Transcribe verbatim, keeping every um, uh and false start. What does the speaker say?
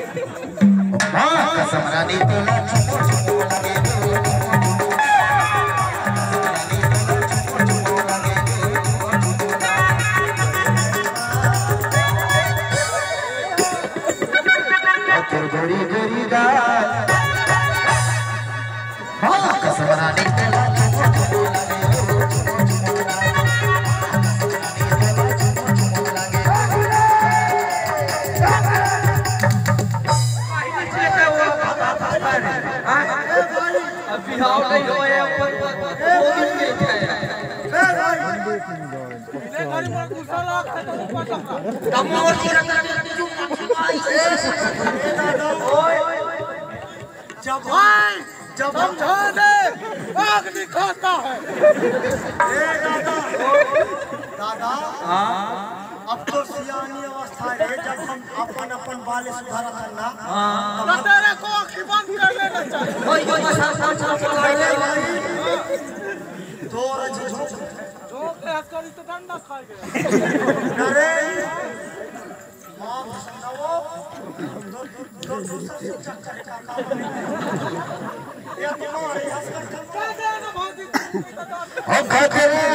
वाह, कसम रानी तोला चुमो चुमो लगे। तोर गोरी गोरी गाल। वाह, कसम रानी तोला चुमो चुमो लगे। अब बिहाव नहीं होए, अपन वो दिन नहीं खाया। तमोर के रंग में चुप चुप आई। जब भाई, जब हम समझा दे, आग दिखाता है। ए दादा, दादा, हाँ? अब तो सियानी अवस्था है, जब हम अपन, अपन बाले सुधारत हन ना, हाँ। तो तेरे को आँखी बंद कर लेना चाहिए। वही, वही, बस, बस, बस, बस, बस, अरे भाई, तोरा झुझुक। झोंक के हंस कर इस तो डंडा खा गया। अरे, माफ समझाओ, दो, दो, दो, दूसर से चक्कर का काम नहीं। ये तुम्हारे हंस कर चल रहा है। हम खाते हैं।